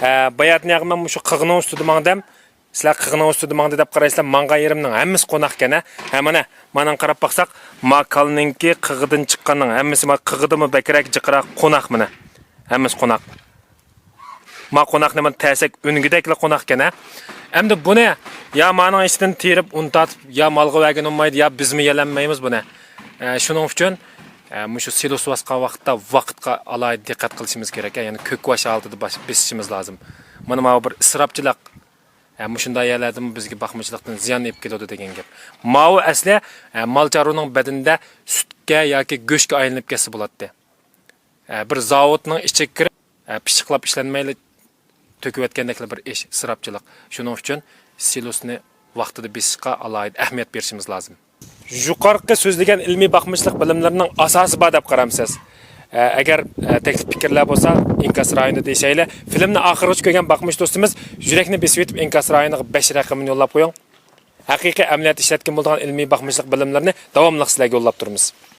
Bayatni man shu qig'ning ustida mangdam. Sizlar qig'ning ustida mangdi deb qaraysizlar, mangan yerimning hammasi qo'noq ekan. Ha, mana, mana qarab boqsak, makalninki qig'idan chiqqanning hammasi ma qig'idimi bakrak jiqroq qo'noq mana. Hammasi qo'noq. Ma qo'noqni man tasak ungidakla qo'noq ekan. Endi buni ya maning ichidan terib un tatib, ya molga vergin olmaydi, ya bizmi yelanmaymiz buni. Shuning uchun mushu silos bosgan vaqtda vaqtga alohida diqqat qilishimiz kerak. Ya'ni ko'kvash holatida besishimiz lozim. Mana mana bir isrofchilik mushunday yerlarda bizga boqmachilikdan ziyon olib keladi degan gap. Mau asli mol chorvaning badanida sutga yoki go'shtga aylanib ketsa bo'ladi. Bir zavodning ichiga kirib, pishiqlab ishlanmayli to'kib o'tgandekla bir ish isrofchilik. Shuning uchun silosni vaqtida besishga alohida ahamiyat berishimiz lozim. Yuqorqi so'zlagan ilmiy boqmachilik bilimlarining asosi bor deb qaramsiz. Agar taklif fikrlar bo'lsa, inkas rayonida deyishayli. Filmni oxirigacha ko'rgan boqmish do'stimiz yurakni besib yetib inkas rayoniga 5 raqamini yo'llab qo'ying. Haqiqiy amaliyot ishlatgan bo'lgan ilmiy boqmachilik bilimlarini davomli sizlarga yo'llab turamiz.